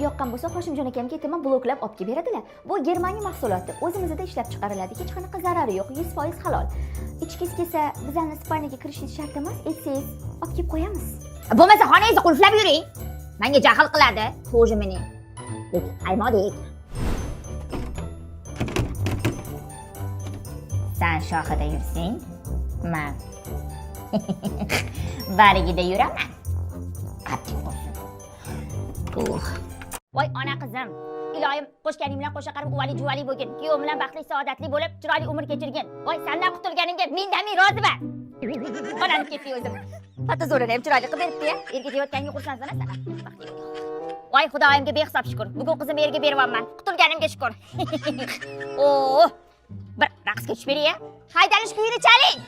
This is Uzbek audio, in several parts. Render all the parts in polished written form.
Yoqqan bo'lsa, Hoshimjon akamga aytaman, bloklab olib kelib beradilar. Bu Germaniya mahsuloti, o'zimizda ishlab chiqariladi, hech qanaqa zarari yo'q, 100% halol. Ichgingiz kelsa, bizani спальня ga kirishingiz shart emas, aytsangiz, olib kelib qo'yamiz. Bo'lmasa xonangizni qulflab yuring. Menga jahl qiladi. Тоже meni. Qaymoqdek. San shoxida yursang, man barigida yuraman. Qattiq qursin. Uh. Voy ona qizim. Iloyim, qo'shganing bilan qo'sha qarib uvali juvali bo'lgin. Kuyovim bilan baxtli saodatli bo'lib, chiroyli umr kechirgin. Voy, sandan qutulganimga mingdan ming roziman. Onani ketdi o'zim. Fotozo'rini ham chiroyli qilib beribdi-ya. Erga tegayotganiga xursandsan a san? Baxtli bo'l. Voy Xudoyimga behisob shukur. Bugun qizimni erga beryapman. Qutulganimga shukur. Oh! Bir raqsga tushib bering-a. Haydalish kuyini chaling.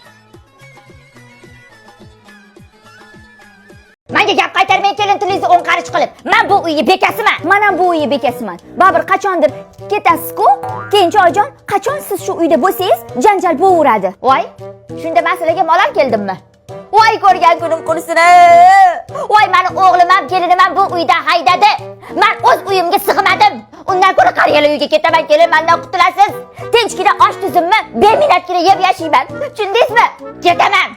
Menga gap qaytarmang, kelin, tilingizni o'ng qarich qilib. Men bu uyni bekasiman. Man ham bu uyni bekasiman. Baribir qachondir ketasiz-ku. Keyinchi oyijon, qachon siz shu uyda bo'lsangiz, janjal bo'laveradi. Voy, shunda men sizlarga malol keldimmi? Voy ko'rgan kunim qursin. Voy mani o'g'lim ham, kelinim ham bu uydan haydadi. Men o'z uyimga sig'madim. Undan ko'ra qariyalar uyiga ketaman, kelin, mendan qutulasiz. Tinchgina osh tuzimni beminnatgina yeb yashayman. Tushundingizmi? Ketaman.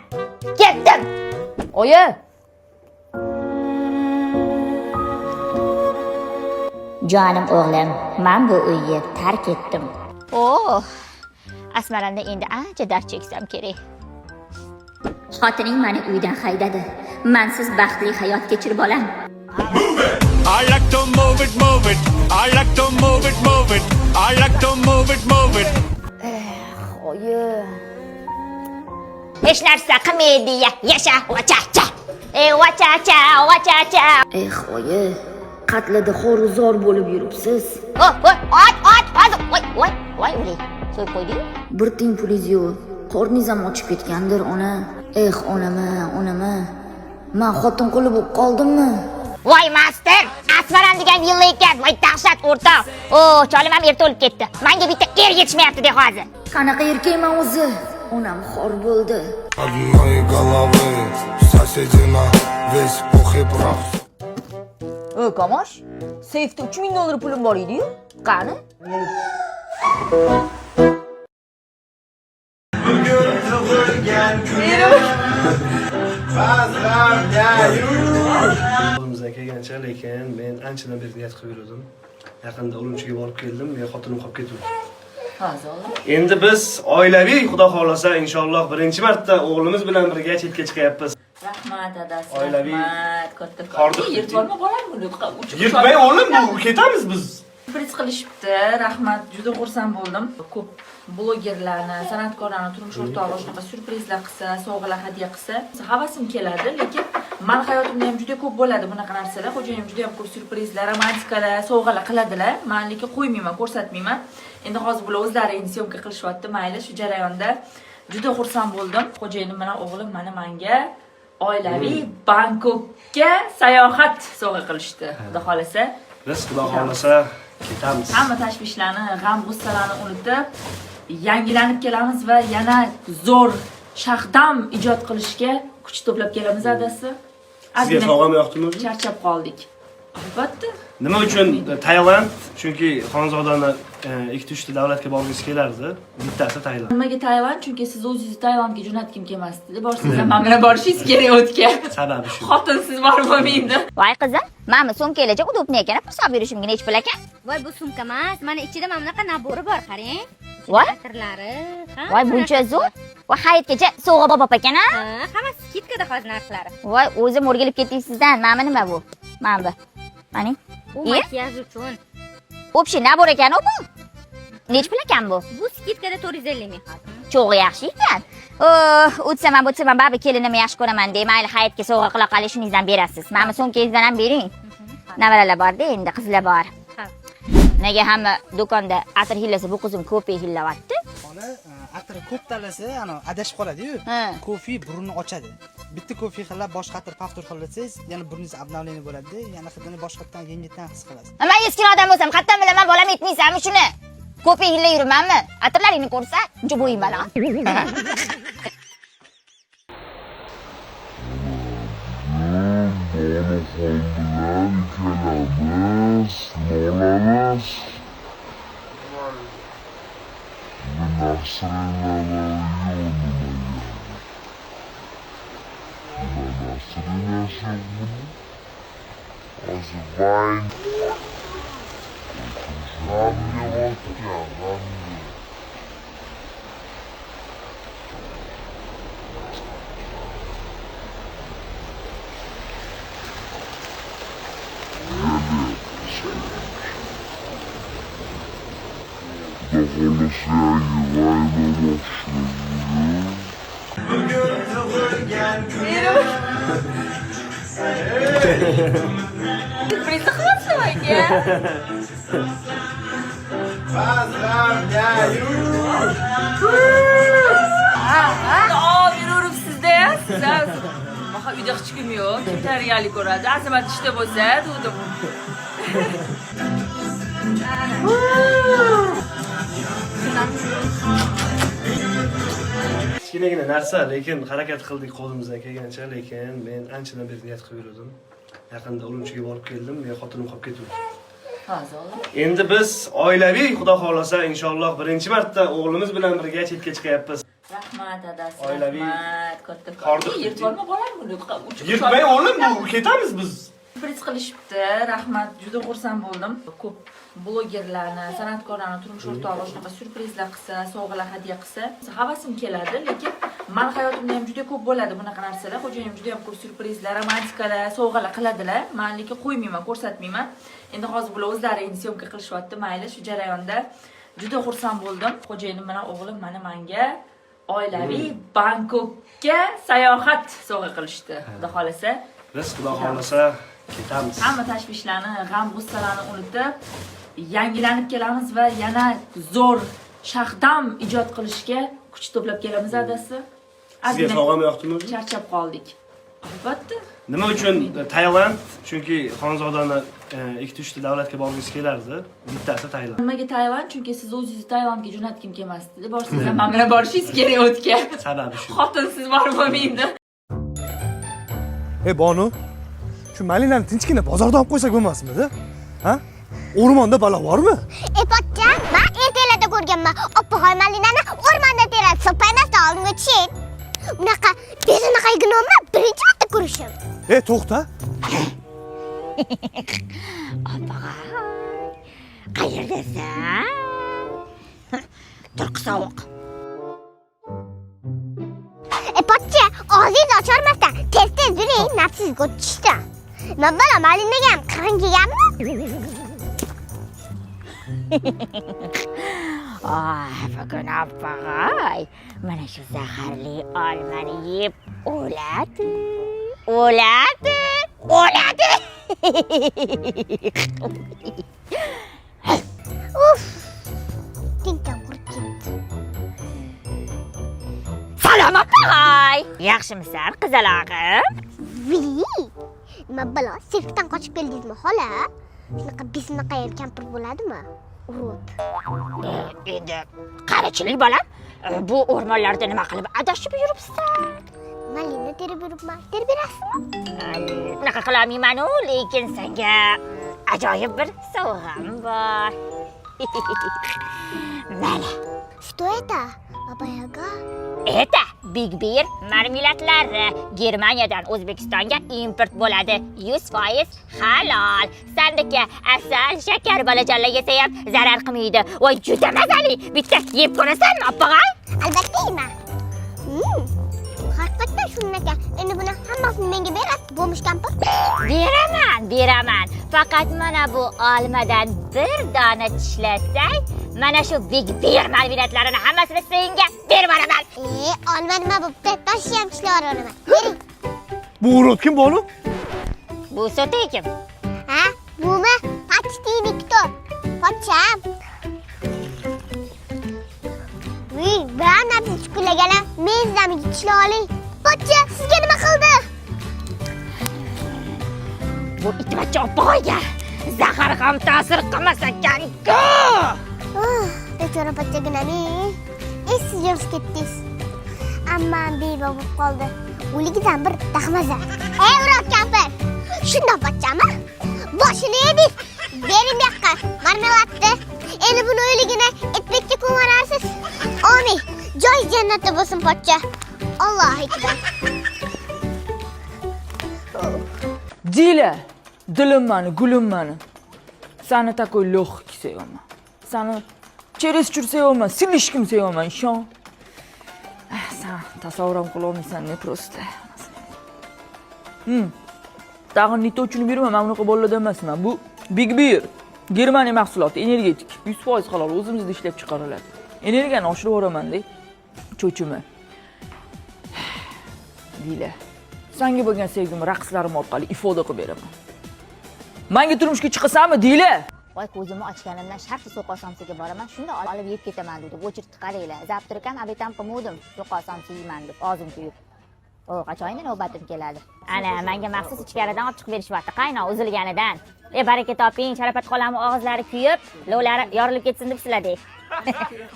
Ketdim. Oyi. Jonim o'g'lim, men bu uyni tark etdim. Oh, Asmaranda endi ancha dard cheksam kerak. Xotining meni uydan haydadi. Mansiz baxtli hayot kechir bolam. I like to move it, move it. I like to move it, move it. I like to move it, move it. Oyi. Hech narsa qilmaydi, yasha, vachacha. E vachacha, vachacha. Eh, oyi. Qatlida xo'rozor bo'lib yuribsiz. Oh, oh, ot, ot, ot. Voy, voy, voy, o'lay. So'yib qo'ydi-yu. Bir tiyin pulingiz yo'q. Qorningiz ham ochib ketgandir, ona. Eh, onama, onama. Man xotin quli bo'lib qoldimmi? Voy master, Asmaran degan yilli ekan. Voy dahshat o'rtoq. O, cholim ham erta o'lib ketdi. Menga bitta er yetishmayapti de hozir. Qanaqa erkakman o'zi? Onam xor bo'ldi. Одной головы соседи на весь пух и прах. O, Kamosh, seyfda $3000 pulim bor edi-yu. Qani? Qo'limizdan kelgancha, lekin men anchadan beri niyat qilib yurdim. Yaqinda Urumchiga borib keldim, men xotinim qolib ketdi. Endi biz oilaviy, Xudo xohlasa, inshaalloh birinchi marta o'g'limiz bilan birga chetga chiqyapmiz. Rahmat adasi, Oilaviy rahmat. Katta hordiq katta. Yirtvorma bolam buni. Yirtmay o'g'lim, bu ketamiz biz. Syurpriz qilishibdi. Rahmat, juda xursand bo'ldim. Ko'p blogerlarni, san'atkorlarni turmush o'rtog'i shunaqa syurprizlar qilsa, sovg'alar hadya qilsa, havasim keladi, lekin mani hayotimda ham juda ko'p bo'ladi bunaqa narsalar. Xo'jayinim juda ham ko'p syurprizlar, romantikalar, sovg'alar qiladilar. Men lekin qo'ymayman, ko'rsatmayman. Endi hozir bular o'zlari endi syomka qilishyapti, mayli, shu jarayonda juda xursand bo'ldim. Xo'jayinim bilan o'g'lim mana menga oilaviy Bangkokka sayohat sovg'a qilishdi. Xudo xolasa. Biz Xudo xohlasa ketamiz. Hamma tashvishlarni, g'am g'ussalarni unutib, yangilanib kelamiz va yana zo'r shahdam ijod qilishga kuch to'plab kelamiz adasi. Sizga sovg'am yoqdimi o'zi? Charchab qoldik. Albatta. Nima uchun Tailand? Chunki Xonzodani ikkita uchta davlatga borgisi kelardi. Bittasi Tailand. Nimaga Tailand? Chunki siz o'zingizni Tailandga jo'natgim kelmasdi. Borsangiz ham men bilan borishingiz kerak o'tga. Sababi shu. Xotinsiz borib bo'lmaydi. Voy qizim, mana bu sumkanglarcha удобный ekan, pul solib yurishimga nechi pul ekan? Voy, bu sumka emas, mana ichida mana bunaqa набор i bor, qarang. Voy, Atirlari, ha. voy buncha zo'r. Voy hayitgacha sovg'a bop ekan a? Ha, hammasi скидка da hozir narxlari. Voy, o'zim o'rgilib ketding sizdan. Mana nima bu? Mana bu. Maning. Bu Iye? makiyaj uchun. Общий набор ekan u bu. Nechi pul ekan bu? Bu скидка da 450 ming hozir. Cho'g'i yaxshi ekan. Oh, o'tsam ham o'tsam ham baribir kelinimni yaxshi ko'raman dey. Mayli, hayitga sovg'a qila qolay, shuningizdan berasiz. Mana bu sumkangizdan ham bering. Nevaralar borda, endi qizlar bor. Ha. Nega hamma do'konda atir hillasa, bu qizim kofe hillayapti? Bola atir ko'p tanlasa, ana adashib qoladi-yu. Ha. Kofe burunni ochadi. Bitta kofe hillab, boshqa atir повтор hillasangiz, yana burningiz обновление bo'ladi, yana hidini boshqatdan yengildan his qilasiz. Man eski odam bo'lsam, qayerdan bilaman, bolam aytmaysanmi shuni? Kofe hillay yuribmanmi? Atirlaringni ko'rsa, uncha bo'yim balo. Bilan ikkalamiz nima olamiz? Bugun настроения lari yo'q nimaga? Nima настроения si yo'q buni? Hozir vayn g'amga botgan, g'amga. Xudo xohlasa yangi vayn olmoqchimiz bugun. Syurpriz qilyapsiz menga. Поздравляю! Duo yuraveribsiz-da, siz Maha uyda hech kim yo'q, kim tayyorgarlik ko'radi? Azamat ishda bo'lsa, dedim. Kichkinagina narsa, lekin harakat qildik qo'limizdan kelgancha, lekin men anchadan beri niyat qilib yurdim. Yaqinda Urumchiga borib keldim, men xotinim qolib ketuvdi. Hozir o'g'lim. Endi biz oilaviy, xudo xohlasa, inshaalloh birinchi marta o'g'limiz bilan birga chetga chiqyapmiz. Rahmat adasi, Oilaviy rahmat. Katta hordiq. Yirtvorma bolam buni. Yirtmay o'g'lim, bu ketamiz biz. Syurpriz qilishibdi. Rahmat, juda xursand bo'ldim. Ko'p blogerlarni, san'atkorlarni turmush o'rtog'i shunaqa syurprizlar qilsa, sovg'alar hadya qilsa, havasim keladi, lekin mani hayotimda ham juda ko'p bo'ladi bunaqa narsalar. Xo'jayinim juda ham ko'p syurprizlar, romantikalar, sovg'alar qiladilar. Men lekin qo'ymayman, ko'rsatmayman. Endi hozir bular o'zlari endi syomka qilishyapti. Mayli, shu jarayonda juda xursand bo'ldim. Xo'jayinim bilan o'g'lim mana menga oilaviy Bangkokka sayohat sovg'a qilishdi. Xudo xolasa. Biz xudo xohlasa ketamiz. Hamma tashvishlarni, g'am g'ussalarni unutib, yangilanib kelamiz va yana zo'r shahdam ijod qilishga kuch to'plab kelamiz adasi. Sizga Ozgina sovg'am yoqdimi o'zi? Charchab qoldik. Albatta. Nima uchun Tailand? Chunki Xonzodani ikkita uchta davlatga borgisi kelardi. Bittasi Tailand. Nimaga Tailand? Chunki siz o'zingizni Tailandga jo'natgim kelmasdi. Borsangiz ham men bilan borishingiz kerak o'tga. Sababi shu. Xotinsiz borib bo'lmaydi. Ey Bonu, shu malinani tinchgina bozorda olib qo'ysak bo'lmasmidi? Ha? O'rmonda balo bormi? E pochcha, man ertaklarda ko'rganman. Opog'oy malinani o'rmonda teradi. So'paymasdan oldinga tushing. Unaqa bezunaqa gnomni birinchi marta ko'rishim. Ey to'xta. Opog'oy, qayerdasan? Turqi sovuq. E pochcha, og'zingizni ocholmasdan tez-tez yuring, nafsingizga tushdi. Nima balo malinaga ham qirg'in kelganmi? Ah, bugun opog'oy mana shu zaharli olmani yeb o'ladi. O'ladi, o'ladi. Uf! Tinkam qurib ketdi. Salom opog'oy. Yaxshimisan, qizalog'im? Viy! Nima balo, sirkdan qochib keldingizmi xola? Shunaqa bezunaqa ham kampir bo'ladimi? Urib. Endi qarichilik bolam, bu o'rmonlarda nima qilib adashib yuribsan? Malina terib yuribman. Terib berasizmi? Unaqa qilolmayman-u, lekin senga ajoyib bir sovg'am bor. Mana. Что это? Баба Яга? Это Big Bear marmeladlari Germaniyadan O'zbekistonga import bo'ladi. 100% halol. Sandiki asal, shakar bolajonlar yesa ham zarar qilmaydi. Voy, juda mazali. Bitta yeb ko'rasanmi, opog'oy? Albatta yeyman. Haqiqatdan shunday. Endi buni hammasini menga berasiz, bo'lmish kampir. Beraman, beraman. Faqat mana bu olmadan bir dona tishlasang, mana shu Big Bear marmeladlarini hammasini senga berib yuboraman. E, olma nima bo'pti? Toshni ham tishlab yuboraman. Bering. Bu urod kim Bonu? Bu so'tay kim? Ha, bumi? Почти никто. Pochcham. Uy, biron narsa chuqurlagalar, men sizlarni tishlab olay. Pochcha, sizga nima qildi? Bu itbachcha opog'oyga zahar ham ta'sir qilmas ekan-ku. Bechora pochchaginami. Esiz yurib ketdingiz. Ammam beva bo'lib qoldi. O'ligidan bir dahmaza. Ey, urod kampir! Shundoq pochchami? Boshini yedingiz. Bering bu yoqqa marmeladni. Endi buni o'ligini etbekka ko'marasiz. Amin. Joy jannatda bo'lsin pochcha. Allohu akbar. Dila, dilim mani, gulim mani. Sani такой легкий sevaman. Sani чересчур sevaman, слишком sevaman, ishon. Ah, san tasavvur ham qilolmaysan, не просто. Tag'in не то tushunib yurma, men unaqa bolalardan emasman. Bu Big Beer. Germaniya mahsuloti, energetik, 100% halol, o'zimizda ishlab chiqariladi. Energiyani oshirib yuboraman-da. Cho'chima. Dila. Sanga bo'lgan sevgimni raqslarim orqali ifoda qilib beraman. Menga turmushga chiqasanmi, Dila? Voy, ko'zimni ochganimdan shartta so'qoq somsaga boraman, shunda olib yeb ketaman dedim. Очередь qaranglar, завтрак ham, обед ham qilmovdim, so'qoq somsa yeyman deb og'zim kuyib. O, qachon endi navbatim keladi? Ana, menga maxsus ichkaridan olib chiqib berishyapti, qaynoq uzilganidan. E, baraka toping, Sharafat xolamni og'izlari kuyib, lovlari yorilib ketsin deb sizlardek.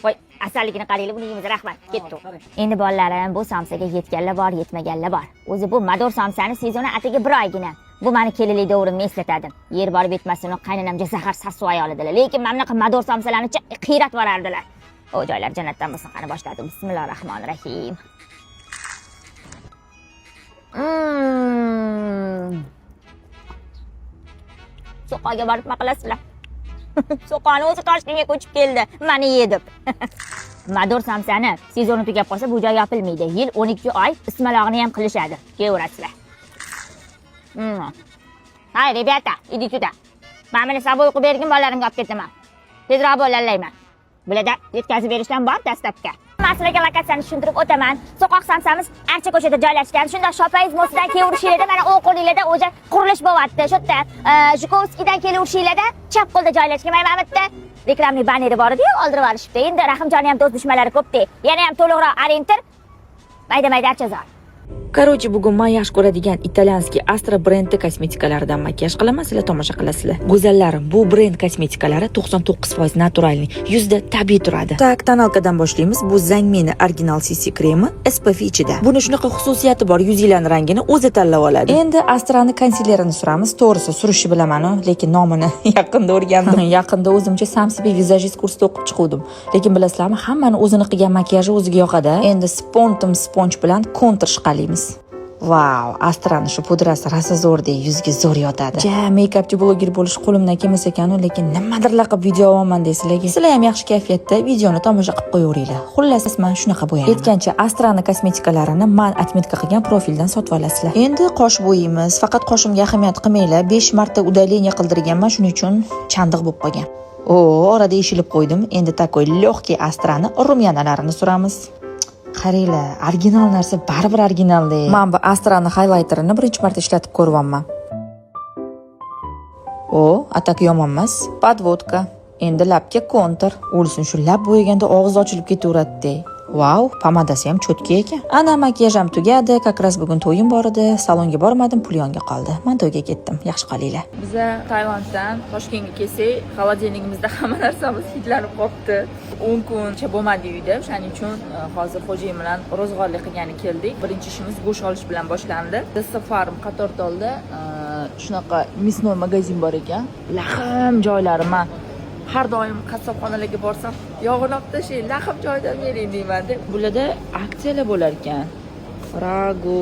Voy, asalligini qaranglar, buni yeymiz, rahmat. Ketdi. Endi bolalarim, bu somsaga yetganlar bor, yetmaganlar bor. O'zi bu mador somsani sezoni atigi bir oygina. Bu mani kelinlik davrimni eslatadi. Yer borib yetmasin, qaynonamga zahar sassiq ayol edilar. Lekin mana bunaqa mador somsalarni qiyratib yuborardilar. O, joylar jannatdan bo'lsin, qani boshladim. Bismillahirrohmanirrohim. So'qoqga borib nima qilasizlar? So'qoqni o'zi Toshkentga ko'chib keldi. Mani ye deb. Mador somsani sezoni tugab qolsa, bu joy yopilmaydi. Yil 12 oy ismalog'ini ham qilishadi. Kelaverasizlar. Hay, ребята, иди сюда. Mana buni собой qilib bergin, bolalarimga olib ketaman. Tezroq bo'lallayman. Bularda yetkazib berishdan bor dastlabki. Man sizlarga lokatsiyani tushuntirib o'taman. So'qoq samsamiz Archa ko'chada joylashgan. Shunda Shopayiz мост idan kelaverishinglarda, mana o'ng qo'linglarda o'sha qurilish bo'lyapti. Shu yerda Jukovskiydan kelaverishinglarda chap qo'lda joylashgan. Mana bu yerda рекламный banneri bor edi-yu, oldirib olishibdi. Endi Rahimjonni ham do'st dushmanlari ko'p-da. Yana ham to'liqroq ориентир mayda-mayda archazor. Короче, bugun men yaxshi ko'radigan итальянский Astra brendi kosmetikalaridan makiyaj qilaman, sizlar tomosha qilasizlar. Go'zallarim, bu brend kosmetikalari 99% натуральный, yuzda tabiiy turadi. Так, тоналка dan boshlaymiz. Bu Zangmeni original CC kremi SPF ichida. Buni shunaqa xususiyati bor, yuzinglarning rangini o'zi tanlab oladi. Endi Astrani konsilerini suramiz. To'g'risi, surishni bilaman, lekin nomini yaqinda o'rgandim. Yaqinda o'zimcha Samsibi vizajist kursida o'qib chiquvdim. Lekin bilasizlarmi, hammani o'zini qilgan makiyaji o'ziga yoqadi. Endi spontum sponge bilan kontur shqalaymiz. Vau, Astrani shu pudrasi rosa zo'r-da, yuzga zo'r yotadi. Ja, meykapchi bloger bo'lish qo'limdan kelmas ekan, lekin nimadirlar qilib video olaman deysizlarga. Sizlar ham yaxshi kayfiyatda videoni tomosha qilib qo'yaveringlar. Xullas, men shunaqa bo'yanaman. Aytgancha, Astrani kosmetikalarini man отметка qilgan profildan sotib olasizlar. Endi qosh bo'yaymiz. Faqat qoshimga ahamiyat qilmanglar. 5 marta удаление qildirganman, shuning uchun chandiq bo'lib qolgan. O, orada eshilib qo'ydim. Endi такой легкий Astrani румяна larini suramiz. Qaranglar, original narsa baribir originalda. Men bu Astrani highlighterini birinchi marta ishlatib ko'ryapman. O, а так yomon emas. Подводка. Endi labga kontur. O'lsin, shu lab bo'yaganda og'iz ochilib ketaveradi. Vau, pomadasi ham чёткий ekan. Ana makiyaj ham tugadi. Как раз bugun to'yim bor edi. Salonga bormadim, pul yonga qoldi. Men to'yga ketdim. Yaxshi qolinglar. Biza Tailanddan Toshkentga kelsak, холодильник imizda hamma narsamiz hidlanib qolibdi. 10 kuncha bo'lmadi uyda. O'shaning uchun hozir xo'jayin bilan ro'zg'orlik qilgani keldik. Birinchi ishimiz go'sht olish bilan boshlandi. Dessa Farm Qatortolda shunaqa мясной magazin bor ekan. Lahm joylari man har doim qassobxonalarga borsam, yog'ini olib tashlang, lahm joyidan bering deyman deb. Bularda aksiyalar bo'lar ekan. Ragu,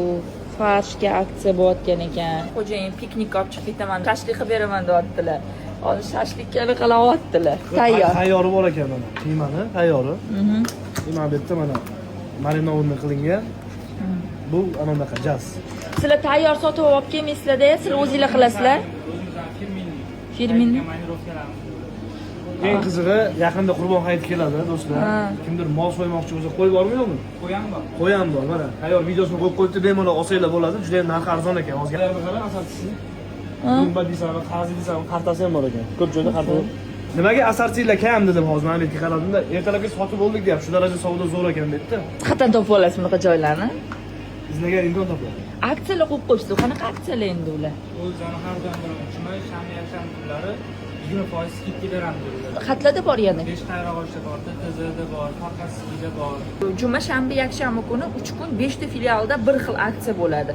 фарш ga aksiya bo'layotgan ekan. Xo'jayin piknikka olib chiqib ketaman, shashlik qilib beraman deyaptilar. Hozir shashlikka qilyaptilar. Tayyor. Tayyori bor ekan mana. Qiymani tayyori. Mana bu yerda mana маринованный qilingan. Bu ana unaqa jaz. Sizlar tayyor sotib olib kelmaysizlar-da, sizlar o'zinglar qilasizlar. Фирменный. Eng qizig'i, yaqinda Qurbon hayiti keladi, do'stlar. Kimdir mol so'ymoqchi bo'lsa, qo'y bormi yo'qmi? Qo'yan bor. Qo'y ham bor, mana. Tayyor videosini qo'yib qo'yibdi, bemalol olsanglar bo'ladi. Juda ham narxi arzon ekan. Hozir qara, asortisi. Dumba deysanmi, qazi deysanmi, qartasi ham bor ekan. Ko'p joyda qarta. Nimaga asortilar kam dedim hozir, mana bu yerga qaradimda, ertalabki sotib bo'ldik deyapti. Shu daraja savdo zo'r ekan bu yerda. Qayerdan topib olasiz bunaqa joylarni? Izlagan imkon topiladi. Aksiyalar qo'yib qo'yishdi. Qanaqa aksiyalar endi ular? O'zini har doim bo'ladi. Juma, shanba, yakshanba kunlari 20% скидка beramiz. Xatlarda bor yana. Beshqayrag'ochda bor, TTZda bor, Farqasida bor. Juma, shanba, yakshanba kuni 3 kun 5 ta filialda bir xil aksiya bo'ladi.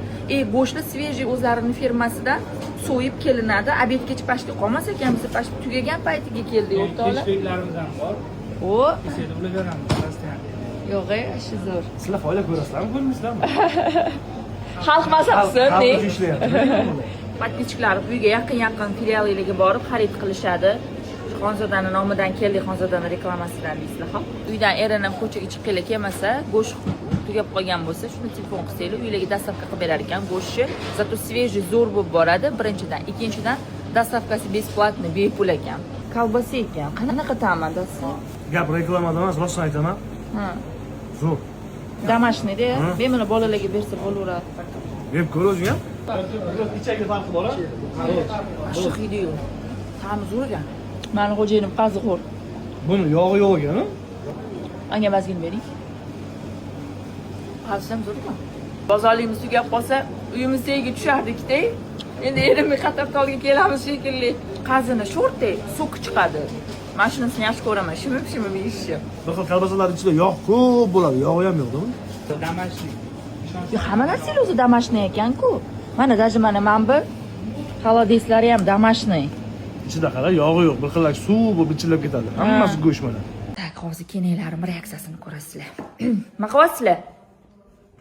Go'shtni свежий o'zlarini firmasidan so'yib kelinadi. Обед gacha pashka qolmas ekan, biz pashka tugagan paytiga keldik o'rtoqlar. Keshbeklarimiz ham bor. O, Kesadi, ular beramiz, постоянно. Yo'q, shu zo'r. Sizlar foyda ko'rasizlarmi, ko'rmaysizlarmi? Xalq mazhabsi, Xalq ne? uchun ishlayapti. Подписчик lar uyga yaqin-yaqin filiallarga borib xarid qilishadi. Xonzodani nomidan keldik, Xonzodani reklamasidan deysizlar, hop. Uydan erinib ko'chaga chiqqanlar kelmasa, go'sht tugab qolgan bo'lsa, shuni telefon qilsanglar, uylarga доставка qilib berar ekan go'shtni. Зато свежий zo'r bo'lib boradi, birinchidan. Ikkinchidan, доставка si бесплатный, bepul ekan. Kolbasa ekan. Qanaqa ta'mi adasi? Gap reklamada emas, rostini aytaman. Ha. Zo'r. Домашний da, Ha. bemalol bolalarga bersa bo'laveradi. Yeb ko'r o'zing ham. Ichagi farqi bor-a? Shu hidi yo'q. Ta'mi zo'r ekan. Mani xo'jayinim qazixo'r. Buni yog'i yo'q ekan-a? Anga mazgin bering. Qazisi ham zo'r ekan. Bozorligimiz tugab qolsa, uyimiz tagiga tushardik-da. Endi erimni Qatartolga kelamiz shekilli. Qazini sho'rtay, сок i chiqadi. Mana shunisini yaxshi ko'raman, shimib-shimib yeyishni. Bir xil kolbasalar ichida yog' ko'p bo'ladi, yog'i ham yo'qdimi? Домашний. Yo, hamma narsalar o'zi домашний ekan-ku. Mana даже mana bu холодец lari ham домашний. Ichida qara, yog'i yo'q, bir xil suv bo'lib ichilib ketadi. Hammasi go'sht mana. Так, hozir kenaklarim reaksiyasini ko'rasizlar. Nima qilyapsizlar?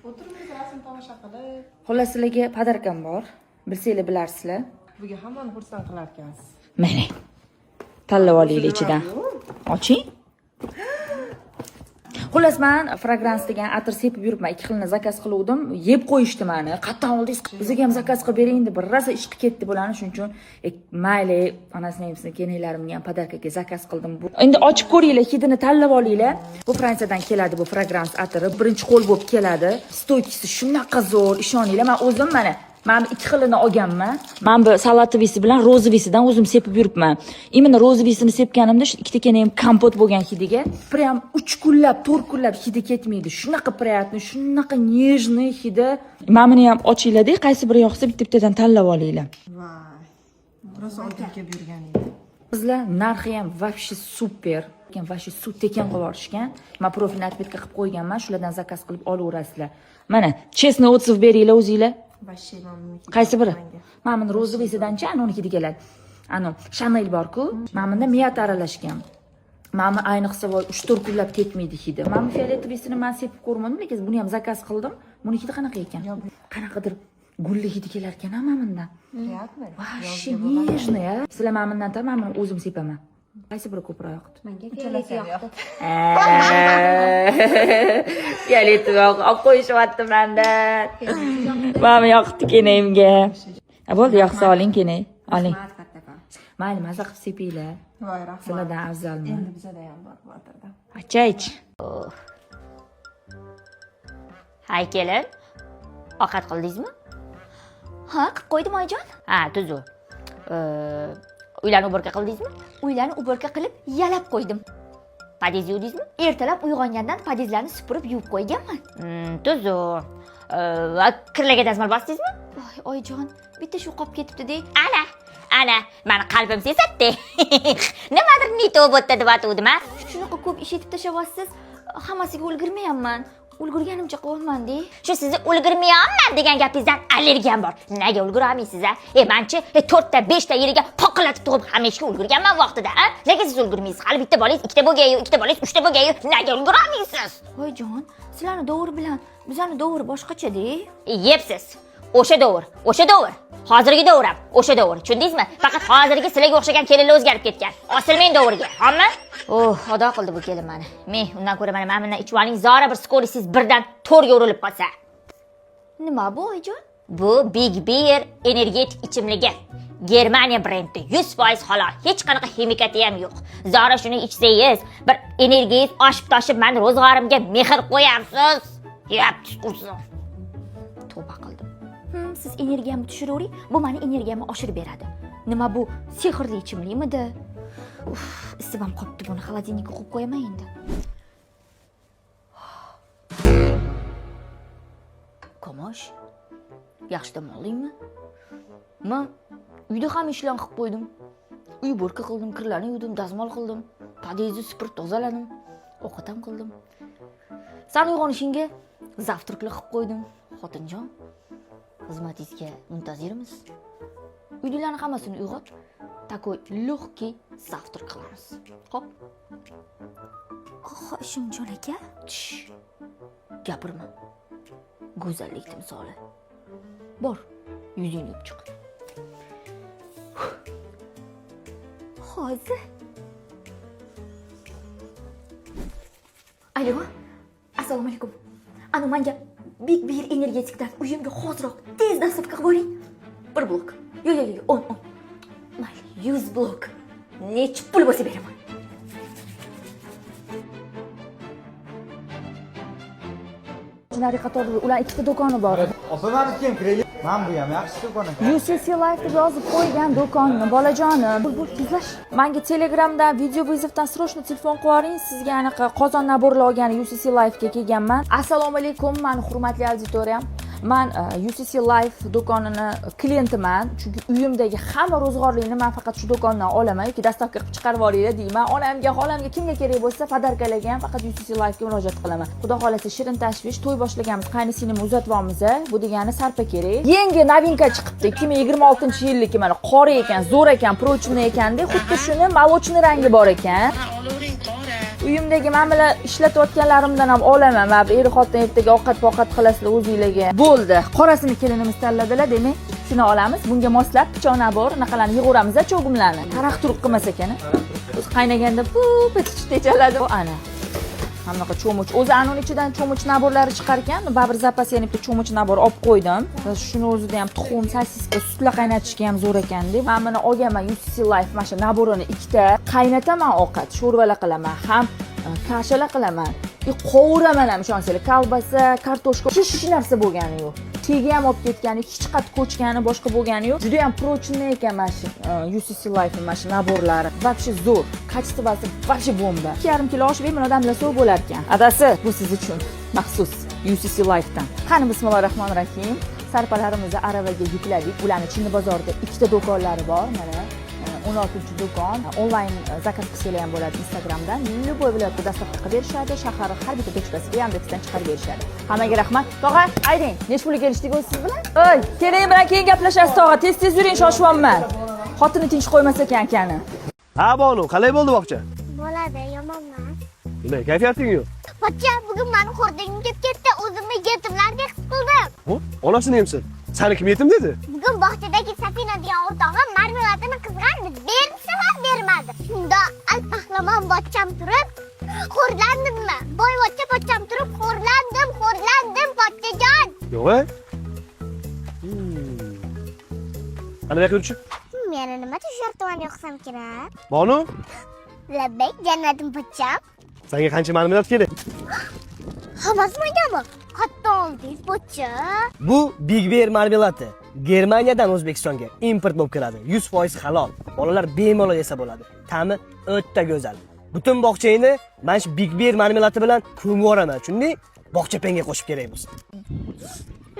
O'tiribmiz, rasm tomosha qilib. Xullas, sizlarga подарка m bor. Bilsanglar bilarsizlar. Bugun hammani xursand qilar ekansiz. Mana. Tanlab olinglar ichidan. Oching. Xullas, man fragrance degan atir sepib yuribman. Ikki xilini заказ qiluvdim. Yeb qo'yishdi mani. Qayerdan oldingiz? Bizga ham заказ qilib bering deb bir rosa ish qilib ketdi bularni. Shuning uchun mayli, onasini emsini kenaklarimga ham подарка ga заказ qildim. Endi ochib ko'ringlar, hidini tanlab olinglar. Bu Fransiyadan keladi bu fragrance atiri. Birinchi qo'l bo'lib keladi. Стойка si shunaqa zo'r, ishoninglar. Men o'zim mana bu ikki xilini olganman. Men bu салатовый si bilan розовый sidan o'zim sepib yuribman. Именно розовый sini sepganimda shu ikkita ham kompot bo'lgan hidiga. Прям 3 kunlab, 4 kunlab hidi ketmaydi. Shunaqa приятный, shunaqa нежный hidi. Mana buni ham ochinglar-da, qaysi biri yoqsa bitta-bittadan tanlab olinglar. Voy. Rosa olgim kelib yurgan edi. Qizlar, narxi ham вообще супер. Вообще suv tekin qilib yuborishgan. Men profilni отметка qilib qo'yganman, shulardan заказ qilib olaverasizlar. Mana, честно отзыв beringlar o'zinglar. Вообще mana buniki. Qaysi biri? Mana buni розовый sidanchi, ana uniki keladi. Ano, Chanel bor-ku. Mana bunda мята aralashgan. Mana bu ayniqsa voy 3-4 kunlab ketmaydi hidi. Mana bu фиолетовый sini men sepib ko'rmadim, lekin buni ham заказ qildim. Buni hidi qanaqa ekan? Qanaqadir gulli hidi kelar ekan ha mana bundan. Приятный. Вообще нежный, a. Sizlar mana bundan tam, mana buni o'zim sepaman. Qaysi biri ko'proq yoqdi? Menga фиолет yoqdi. Фиолетовый olib qo'yishyapti mandan. Mana bu yoqdi kenayimga. Bo'ldi, yoqsa oling kenay. Oling. Mayli, maza qilib sepinglar. Voy, rahmat. Sizlardan afzalmi? Endi bizada ham bor bu atirdan. Achaychi. Hay kelin, ovqat qildingizmi? Ha, qilib qo'ydim, oyijon. Ha, tuzuk. Uylarni уборка qildingizmi? Uylarni уборка qilib, yalab qo'ydim. Podyezdni yuvdingizmi? Ertalab uyg'ongandan podyezdlarni supurib yuvib qo'yganman. Tuzuk. Va kirlarga dazmol bosdingizmi? Voy, oyijon, bitta shu qolib ketibdi-de. Ana, ana, mani qalbim sesatdi. Nimadir не то bo'pti deb atuvdim, a? Shunaqa ko'p ish etib tashlayapsiz, hammasiga ulgurmayapman. Ulgurganimcha qilyapman-de. Shu sizni ulgurmayapman degan gapingizdan allergiyam bor. Nega ulgura olmaysiz, a? Manchi, 4 ta, 5 ta yeriga poqillatib tug'ib hamma ishga ulgurganman vaqtida, a? Nega siz ulgurmaysiz? Hali bitta bolangiz ikkita bo'lgayu, ikkita bolangiz uchta bo'lgayu, nega ulgura olmaysiz? Oyijon, sizlarni dovur bilan bizlarni dovur boshqacha-de. Yebsiz. O'sha dovur, o'sha dovur. Hozirgi dovur ham o'sha dovur. Tushundingizmi? Faqat hozirgi sizlarga o'xshagan kelinlar o'zgarib ketgan. Osilmang dovurga, hamma? Oh, xudo qildi bu kelin mani. Men undan ko'ra mana bundan ichib oling, zora bir скорость ingiz birdan to'rga urilib qolsa. Nima bu, oyijon? Bu Big Beer energetik ichimligi. Germaniya brendi, 100% halol. Hech qanaqa ximikati ham yo'q. Zora shuni ichsangiz, bir energiyangiz oshib toshib mani ro'zg'orimga mehr qo'yarsiz. Yap, qursin. Tavba qildim. Siz energiyamni tushiravering, bu mani energiyamni oshirib beradi. Nima bu, sehrli ichimlikmidi? Uf, isib ham qopti, buni холодильник ka qo'yib qo'yaman endi. Kumush. Yaxshi dam oldingmi? Men uyda ham ishlarni qilib qo'ydim. Uy bo'rka qildim, kirlarni yuvdim, dazmol qildim, podyezdni supurib tozaladim, ovqat ham qildim. San uyg'onishingga zavtraklar qilib qo'ydim. Xotinjon, xizmatingizga muntazirmiz. Uydagilarni hammasini uyg'ot, такой легкий завтрак qilamiz. Xo'p? Hoshimjon aka, tish. Gapirma. Go'zallik timsoli. Bor, yuzingni yuvib chiq. Hozir. Alo, assalomu alaykum. Anu menga Big Bear energetikdan uyimga hoziroq tez dostavka qilib yuboring. Bir blok. Yo'q, yo'q, yo'q, 10, 10. Mayli, 100 blok. Necha pul bo'lsa beraman. Nari qatorda ular ikkita do'koni bor. Opa, maniki ham kiraylik. Mana bu ham yaxshi do'kon ekan. UCC Life deb yozib qo'ygan do'konni, bolajonim. Bo'l, tezlash. Menga Telegramdan video vызовdan срочно telefon qilib yuboring. Sizga anaqa qozon naborlar olgan UCC Life'ga kelganman. Assalomu alaykum, mani hurmatli auditoriyam. Man UCC Life do'konini klientiman, chunki uyimdagi hamma ro'zg'orlikni men faqat shu do'kondan olaman yoki dastavka qilib chiqarib yuboringlar deyman. Onamga, xolamga kimga kerak bo'lsa, podarkalarga ham faqat UCC Life'ga murojaat qilaman. Xudo xolasa shirin tashvish to'y boshlaganmiz, qaynisinglimni uzatyapmiz. Bu degani sarpa kerak. Yangi novinka chiqibdi. 2026-yilniki mana qora ekan, zo'r ekan, прочный ekanda, xuddi shuni молочный rangi bor ekan. Uyimdagi men bilan ishlatayotganlarimdan ham olaman. Men bir er-xotin ertaga ovqat-povqat qilasizlar o'zingizlarga. Bo'ldi. Qorasini kelinimiz tanladilar, demak, shuni olamiz. Bunga moslab pichoq nabor, anaqalarni yig'averamiz, cho'gimlarni. Taraq turuq qilmas ekan. O'zi qaynaganda pup etib techaladi. Ana. Hammaqa cho'mich. O'zi anon ichidan cho'mich naborlari chiqar ekan. Baribir zapas yana bitta cho'mich nabor olib qo'ydim. Shuni o'zida ham tuxum, sosiska, sutlar qaynatishga ham zo'r ekan deb. Men buni olganman UCC Life mana shu naborini ikkita qaynataman ovqat, sho'rvalar qilaman, ham kashalar qilaman. Qovuraman ham ishonsanglar, kolbasa, kartoshka, hech narsa bo'lgani yo'q. Tegi ham olib ketgani, hech qat ko'chgani, boshqa bo'lgani yo'q. Juda ham прочный ekan mana shu UCC Life mana shu naborlari. Вообще zo'r, качествоsi вообще bomba. 2,5 kilo osh bemalol damlasa bo'lar ekan. Adasi, bu siz uchun maxsus UCC Life'dan. Qani bismillahirrohmanirrohim. Sarpalarimizni aravaga yukladik. Ularni Chinni bozorida ikkita do'konlari bor, mana 16-do'kon. Onlayn zakaz qilsanglar ham bo'ladi Instagramdan. Любой viloyatga dastavka qilib berishadi. Shahar har bitta tochkasiga Yandexdan chiqarib berishadi. Hammaga rahmat. Tog'a, ayding. Necha pulga kelishdik o'zi siz bilan? Oy, keling bilan keyin gaplashasiz tog'a. Tez-tez yuring, shoshyapman. Xotini tinch qo'ymas ekan akani. Ha, Bonu, qalay bo'ldi bog'cha? Bo'ladi, yomon emas. Nima, kayfiyating yo'q? Pochcha, bugun meni xo'rligim kelib ketdi. O'zimni yetimlardek his qildim. Bu, onasini emsin. Sani kim yetim dedi? Bugun bog'chadagi Safina degan o'rtog'im marmeladini qizg'andi. Bersa ham bermadi. Shunda alpahlamon bochcham turib, xo'rlandimmi? Boyvachcha pochcham turib, xo'rlandim, xo'rlandim pochchajon. Yo'q-a? Ana bu yoqqa yurchi. Meni nima tushartib yoqsam kerak? Bonu, Labbay, jannatim pochcham. senga qancha marmelad kerak? Hammasi mengami? Qayerdan oldingiz pochcha? Bu Big Bear marmeladi. Germaniyadan O'zbekistonga import bo'lib keladi. 100% halol. Bolalar bemalol yesa bo'ladi. Ta'mi o'ta go'zal. Butun bog'changni mana shu Big Bear marmeladi bilan ko'mib yuboraman, tushunding? Bog'cha penga qo'shib kerak bo'lsa.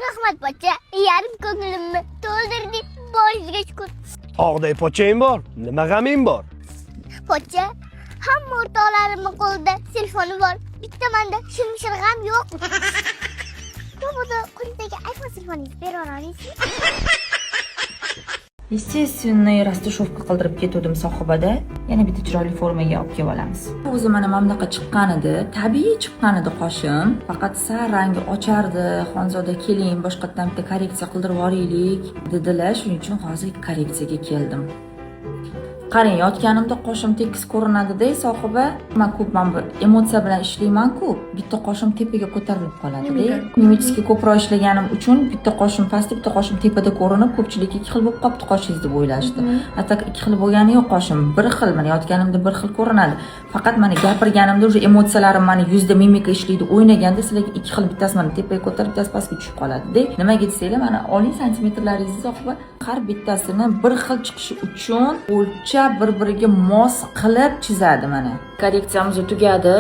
Rahmat pochcha, yarim ko'nglimni to'ldirding. Boshiga shukur. Tog'day pochchang bor, nima g'aming bor? Pochcha, hamma o'rtoqlarimning qo'lida telefoni bor. Bitta menda shimshir g'am yo'q. Mabodo qo'lingizdagi iPhone telefoningizni bera olasizmi? Естественный растушевка qildirib ketuvdim sohibada. Yana bitta chiroyli formaga olib kelib olamiz. O'zi mana mana bunaqa chiqqan edi, tabiiy chiqqan edi qoshim. Faqat sal rangi ochardi. Xonzoda keling, boshqatdan bitta korreksiya qildirib yuboraylik dedilar. Shuning uchun hozir korreksiyaga keldim. Qarang, yotganimda qoshim tekis ko'rinadi-da, sohiba. Men ko'p mana bu emotsiya bilan ishlayman-ku, bitta qoshim tepaga ko'tarilib qoladi-da. Mimически ko'proq ishlaganim uchun bitta qoshim pastda, bitta qoshim tepada ko'rinib, ko'pchilik ikki xil bo'lib qolibdi qoshingiz deb o'ylashdi. Hatto ikki xil bo'lgani yo'q qoshim, bir xil, mana yotganimda bir xil ko'rinadi. Faqat mana gapirganimda уже emotsiyalarim mana yuzda mimika ishlaydi, o'ynaganda sizlarga ikki xil, bittasi mana tepaga ko'tarilib, bittasi pastga tushib qoladi-da. Nimaga desanglar, mana oling santimetrlaringizni sohiba, har bittasini bir xil chiqishi uchun o'lchab bir-biriga mos qilib chizadi mana. Korreksiyamiz tugadi.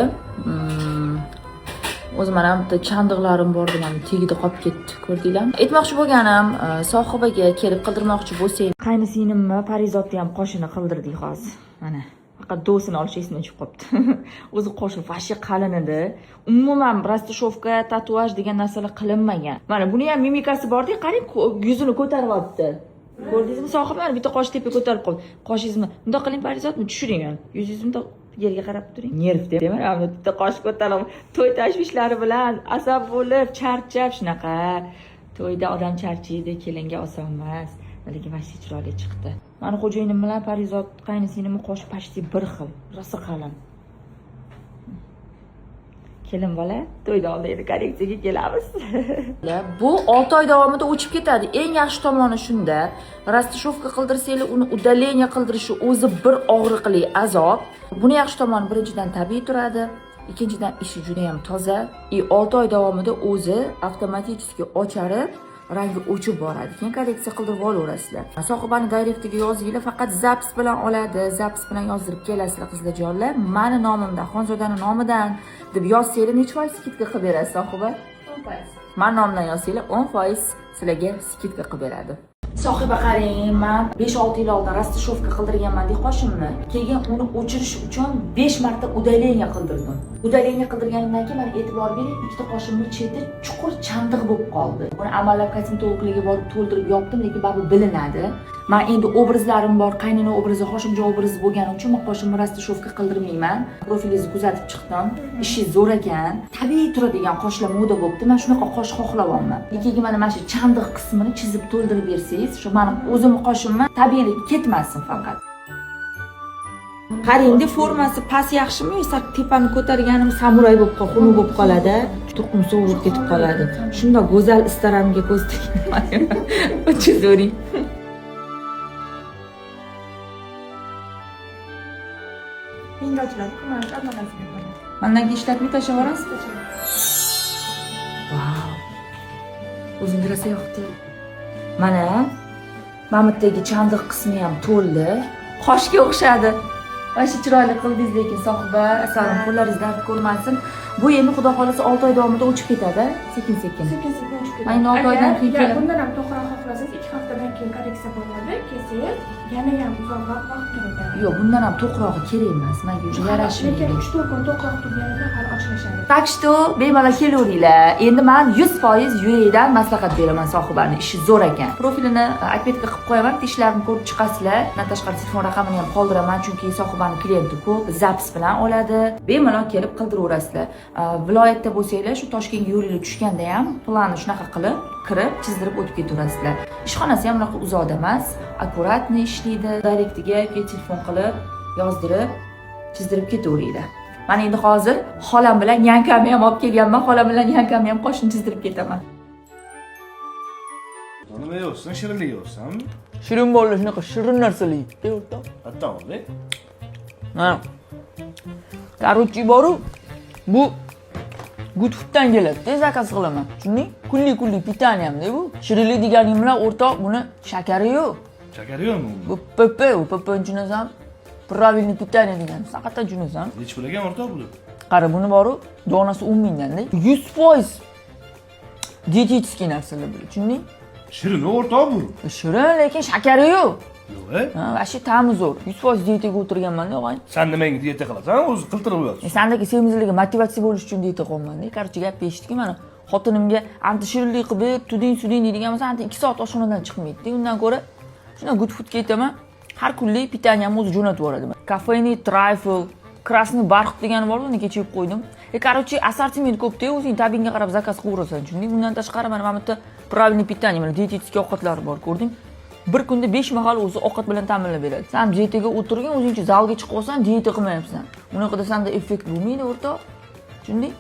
O'zi mana bitta chandiqlarim bor edi, mana tagida qolib ketdi, ko'rdinglarmi? Aytmoqchi bo'lganim, Sohibaga kelib qildirmoqchi bo'lsang, qaynisinimni Parizodni ham qoshini qildirdik hozir. Mana faqat dosini olish esimdan chiqib qolibdi. O'zi qoshi вообще qalin edi. Umuman растушёвка, tatuaj degan narsalar qilinmagan. Mana buni ham mimikasi bor-da, qarang, yuzini ko'taryapti. Ko'rdingizmi Sohiba? Mana bitta qosh tepaga ko'tarib qoldi. Qoshingizni bundoq qiling Parizodmi, tushiring mana. Yuzingizni bundoq yerga qarab turing. Nerv deb mana bitta qosh ko'tarib, to'y tashvishlari bilan asab bo'lib, charchab shunaqa. To'yda odam charchaydi, kelinga oson emas. Lekin вообще chiroyli chiqdi. Mani xo'jayinim bilan Parizod qaynisinimning qoshi почти bir xil, rosa qalin. Kelin bola to'yda oldi endi korreksiyaga kelamiz. Bu 6 oy davomida o'chib ketadi. Eng yaxshi tomoni shunda, растушёвка qildirsanglar, uni удаление qildirishi o'zi bir og'riqli azob. Buni yaxshi tomoni birinchidan tabiiy turadi, ikkinchidan ishi juda ham toza. И 6 oy davomida o'zi avtomatik ocharib, rangi o'chib boradi. Keyin korreksiya qildirib olaverasizlar. Sohibani direktiga yozinglar, faqat запись bilan oladi, запись bilan yozdirib kelasizlar qizlarjonlar. Mani nomimdan, Xonzodani nomidan deb yozsanglar necha foiz скидка qilib beradi Sohiba? 10%. Mani nomimdan yozsanglar 10% sizlarga скидка qilib beradi. Sohiba qarang, men 5-6 yil oldin растушёвка qildirganman qoshimni. Keyin uni o'chirish uchun 5 marta удаление qildirdim. Удаление qildirganimdan keyin mana e'tibor bering, ikkita qoshimning cheti chuqur chandiq bo'lib qoldi. Buni amallab kosmetologlarga borib to'ldirib yopdim, lekin baribir bilinadi. Men endi obrazlarim bor, qaynona obrazi, Hoshimjon obrazi bo'lgani uchun men qoshimni растушёвка qildirmayman. Profilingizni kuzatib chiqdim. Ishingiz zo'r ekan. Tabiiy turadigan qoshlar moda bo'libdi. Men shunaqa qosh xohlayapman. Keyin mana shu chandiq qismini chizib to'ldirib bersangiz, shu meni o'zimni qoshimni tabiiylik ketmasin faqat. Qarangda, formasi past yaxshimi yo sal tepani ko'targanim samuray bo'lib qol, xunuk bo'lib qoladi, turqim sovuq ketib qoladi. Shunda go'zal istaramga ko'z tikman. O'chizvering. Endi ochiladi, mana shu obnalasiga bo'ladi. Mandan keyin ishlatmay tashlab yuborasiz? Vau. O'zimga rosa yoqdi. Mana mamutdagi chandiq qismi ham to'ldi. Qoshga o'xshadi. Вообще chiroyli qildingiz lekin Sohiba, asalim qo'llaringiz dard ko'rmasin. Bu endi xudo xolasa 6 oy davomida o'chib ketadi, sekin-sekin. Sekin-sekin o'chib ketadi. Mana endi 6 oydan keyin Agar kelib bundan ham to'qroq xohlasangiz 2 haftadan keyin korreksiya bo'ladi, kelsangiz yana ham uzoqroq vaqt turadi. Yo'q, bundan ham to'qrog'i kerak emas. Menga уже yarashmaydi. Lekin 3-4 kun to'qroq turganida hali ochlashadi. Так что bemalol kelaveringlar. Endi men 100% yurakdan maslahat beraman Sohibani. Ishi zo'r ekan. Profilini отметка qilib qo'yaman, tishlarini ko'rib chiqasizlar. Undan tashqari telefon raqamini ham qoldiraman, chunki Sohibani klienti ko'p, запись bilan oladi. Bemalol kelib qildiraverasizlar. Viloyatda bo'lsanglar, shu Toshkentga yo'linglar tushganda ham planni shunaqa qilib kirib, chizdirib o'tib ketaverasizlar. Ishxonasi ham unaqa uzoqda emas, аккуратно ishlaydi. Direktiga yoki telefon qilib, yozdirib, chizdirib ketaveringlar. Mana endi hozir xolam bilan yankamni ham olib kelganman. Xolam bilan yankamni ham qoshini chizdirib ketaman. Nima yeyapsan? Shirinlik yeyapsanmi? Shirin bolalar shunaqa shirin narsalar yeydi, o'rtoq. Qayerdan olding? Ha. Короче, boru bu Goodfooddan keladi. Заказ qilaman. Tushunding? Kunlik питание mda bu. Shirinlik deganim bilan o'rtoq buni shakari yo'q. Shakari yo'qmi? Bu ПП, u ПП tushunasan? Правильный питание degani. Qattan tushunasan? Nechi pul ekan o'rtoq bu? Qara, buni boru donasi 10 mingdan-da. 100% диетический narsalar bular, tushunding? Shirin o'rtoq bu. Shirin, lekin shakari yo'q. Yo'q, Ha, вообще ta'mi zo'r. 100% dietaga o'tirganman-da, og'ay. San nimaga dieta qilasan? O'zi qiltirib qo'yapsan. Sandagi semizligiga motivatsiya bo'lish uchun dieta qilyapman-da. Короче, gap eshitdiki, mana xotinimga anti shirinlik qilib ber, tuding suding deydigan bo'lsa, anti 2 soat oshxonadan chiqmaydi. Undan ko'ra shundan Good Foodga ketaman. Har kunlik питание mni o'zi jo'natib yuboradi. Кофейный трайфл, красный бархат degani bor, uni kecha yeb qo'ydim. Короче, assortiment ko'p-da, o'zing tabingga qarab заказ qilaverasan, tushunding? Undan tashqari mana bu yerda правильный питание, mana диетический ovqatlar bor, ko'rding? Bir kunda 5 mahal o'zi ovqat bilan ta'minlab beradi. Sen dietaga o'tirgin, o'zingcha zalga chiqib olsan, dieta qilmayapsan. Unaqada senda effekt bo'lmaydi, o'rtoq. Tushunding?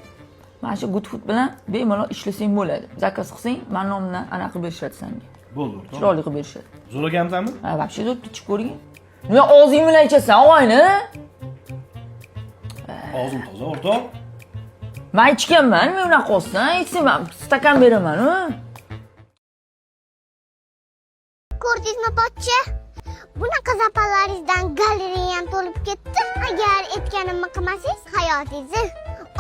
Mana shu Good Food bilan bemalol ishlasang bo'ladi. Заказ qilsang, mani nomimdan anaqa qilib berishadi senga. Bo'ldi o'rtoq. Chiroyli qilib berishadi. Zo'r ekanmi? Ha, вообще zo'r, ichib ko'ring. Nima og'zing bilan ichasan, og'ayni? Og'zim toza o'rtoq. Men ichganman, nima unaqa qilsan? Ichsam, men stakan beraman, u. Ko'rdingizmi, pochcha? Bunaqa zapalaringizdan galereyam to'lib ketdi. Agar aytganimni qilmasangiz, hayotingizni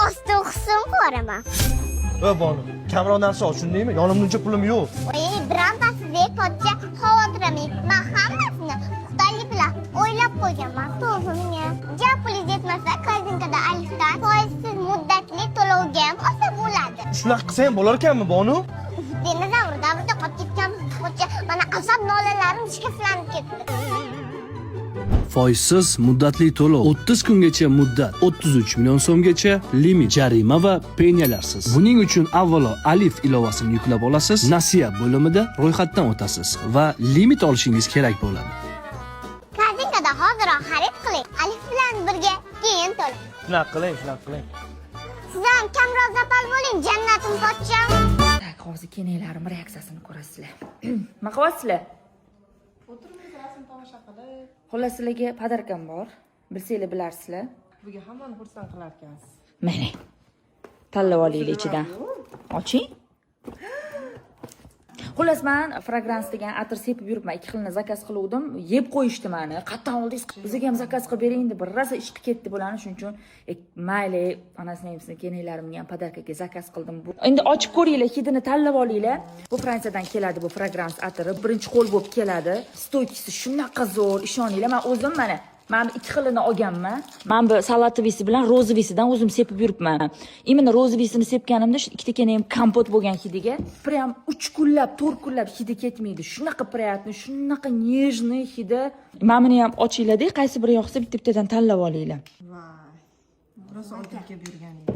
Ostin husn qilaman. Va Bonu, kamroq narsa ol, tushundingmi? Yonimda uncha pulim yo'q. Voy, birontasi pochcha, xavotir olmang. Man hammasini puxtalik bilan o'ylab qo'yganman. To'g'rimi? Ja pulingiz yetmasa, Korzinkada Alifdan foizsiz muddatli to'lovga ham olsa bo'ladi. Shunaqa qilsa ham bo'lar ekanmi, Bonu? Dinozavr davrida qolib ketganmiz, pochcha. Mana asab nolalarim shikastlanib ketdi. Foizsiz muddatli to'lov, 30 kungacha muddat, 33 million so'mgacha limit, jarima va penyalarsiz. Buning uchun avvalo Alif ilovasini yuklab olasiz, nasiya bo'limida ro'yxatdan o'tasiz va limit olishingiz kerak bo'ladi. Korzinkada hoziroq xarid qiling. Alif bilan birga keyin to'lang. Shunaqa qiling, shunaqa qiling. Siz ham kamroq zapal bo'ling, jannatim pochcham. Так, hozir kelinlarim reaksiyasini ko'rasizlar. Nima qilyapsizlar? O'tiribmiz, rasm tomosha qilib. Xullas, sizlarga подарка m bor. Bilsanglar, bilarsizlar. Bugun hammani xursand qilar ekansiz. Mana. Tanlab olinglar ichidan. Oching. Xullas, man fragrance degan atir sepib yuribman. Ikki xilini заказ qiluvdim. Yeb qo'yishdi mani. Qayerdan oldingiz? Bizga ham заказ qilib bering deb bir rosa ishqi ketdi bularni. Shuning uchun mayli, onasini emsini kelinlarimga ham подарка ga заказ qildim. Endi ochib ko'ringlar, hidini tanlab olinglar. Bu Fransiyadan keladi bu fragrance atiri. Birinchi qo'l bo'lib keladi. Стойкий si shunaqa zo'r, ishoninglar. Men o'zim mana bu ikki xilini olganman. Man bu салатовый si bilan розовый sidan o'zim sepib yuribman. Именно розовый sini sepganimda shu ikkita ham kompot bo'lgan hidiga. Прям 3 kunlab, 4 kunlab hidi ketmaydi. Shunaqa приятный, shunaqa нежный hidi. Mana buni ham ochinglar-da, qaysi biri yoqsa bitta-bittadan tanlab olinglar. Voy. Rosa odil kelib yurgan edi.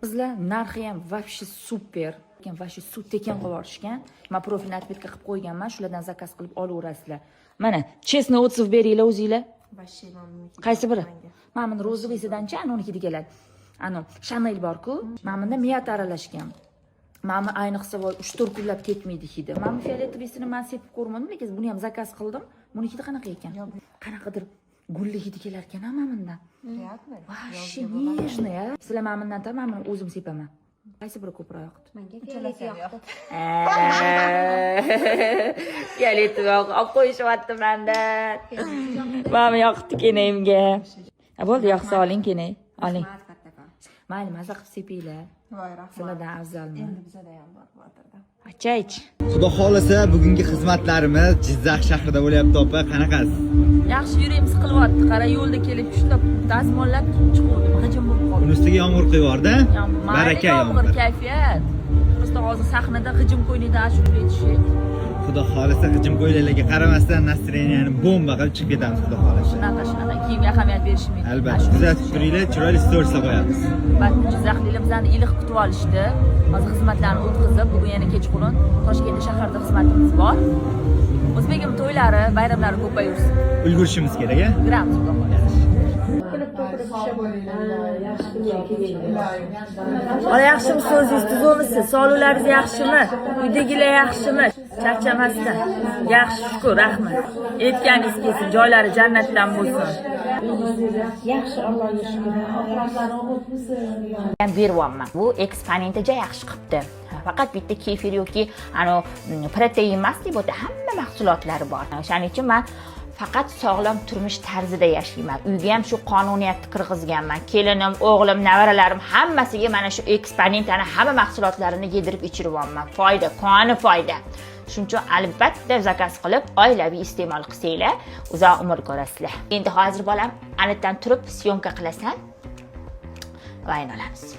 Qizlar, narxi ham вообще супер. Вообще suv tekin qilib yuborishgan. Man profilni отметка qilib qo'yganman, shulardan заказ qilib olaverasizlar. Mana, честный отзыв beringlar o'zinglar. Вообще mana. Qaysi biri? Mana buni розовый sidanchi, ana uniki keladi. Ano, Chanel bor-ku. Mana bunda мята aralashgan. Mana bu ayniqsa voy 3-4 kunlab ketmaydi hidi. Mana bu фиолетовый sini man sepib ko'rmadim, lekin buni ham заказ qildim. Buniki qanaqa ekan? Qanaqadir gulli hidi kelar ekan mana bundan. Приятный. Вообще нежный, a. Sizlar mana bundan mana buni o'zim sepaman. Qaysi biri ko'proq yoqdi? Menga fioleti yoqdi. Фиолетовый olib qo'yishyapti manda. Mana yoqdi kenayimga. Bo'ldi, yoqsa oling kenay. Oling. Mayli, maza qilib sepinglar. Voy, rahmat. Sizlardan afzalmi? Endi bizada ham bor bu atirdan. Achaychi. Xudo xohlasa, bugungi xizmatlarimiz Jizzax shahrida bo'lyapti, opa. Qanaqasiz? Yaxshi, yuragim siqilyapti. Qara, yo'lda kelib shundoq dazmollab chiquvdim. G'ijim bo'lib qoldim. Uni ustiga yomg'ir quyib yubordi. Mayli, Baraka yomg'ir, yomg'ir. Kayfiyat. Просто hozir sahnada g'ijim ko'ylakda ashula aytishik. Xudo xohlasa, g'ijim ko'ylaklarga qaramasdan настроение ni bomba qilib chiqib ketamiz, xudo xohlasa. Shunaqa, shunaqa kiyimga ahamiyat berishmaydi. Albatta, kuzatib turinglar, chiroyli storieslar qo'yamiz. Albatta, jizzaxliklar bizani iliq kutib olishdi. Hozir xizmatlarni o'tkazib, bugun yana kechqurun Toshkentda shaharda xizmatimiz bor. O'zbegim to'ylari, bayramlari ko'payursin. Ulgurishimiz kerak, a? Ulguramiz, xudo xohlasa. Kulib to'kilib tusha bo'linglar. Yaxshi. Ola, yaxshimisiz, o'zingiz tuzukmisiz? Sog'liqlaringiz yaxshimi? Uydagilar yaxshimi? Charchamasdan. Yaxshi, shukur, rahmat. Aytganingiz kelsin, joylari jannatdan bo'lsin. Yaxshi, Allohga shukur. Ham beryapman. Bu eksponenti juda yaxshi qilibdi. Faqat bitta kefir yoki ano protein emas, bu yerda hamma mahsulotlari bor. O'shaning uchun man faqat sog'lom turmush tarzida yashayman. Uyga ham shu qonuniyatni kirgizganman. Kelinim, o'g'lim, nevaralarim hammasiga mana shu eksponentani hamma mahsulotlarini yedirib ichiryapman. Foyda, qoni foyda. Shuning uchun albatta заказ qilib, oilaviy iste'mol qilsanglar, uzoq umr ko'rasizlar. Endi hozir bolam, anatdan turib съёмка qilasan. Vayn olamiz.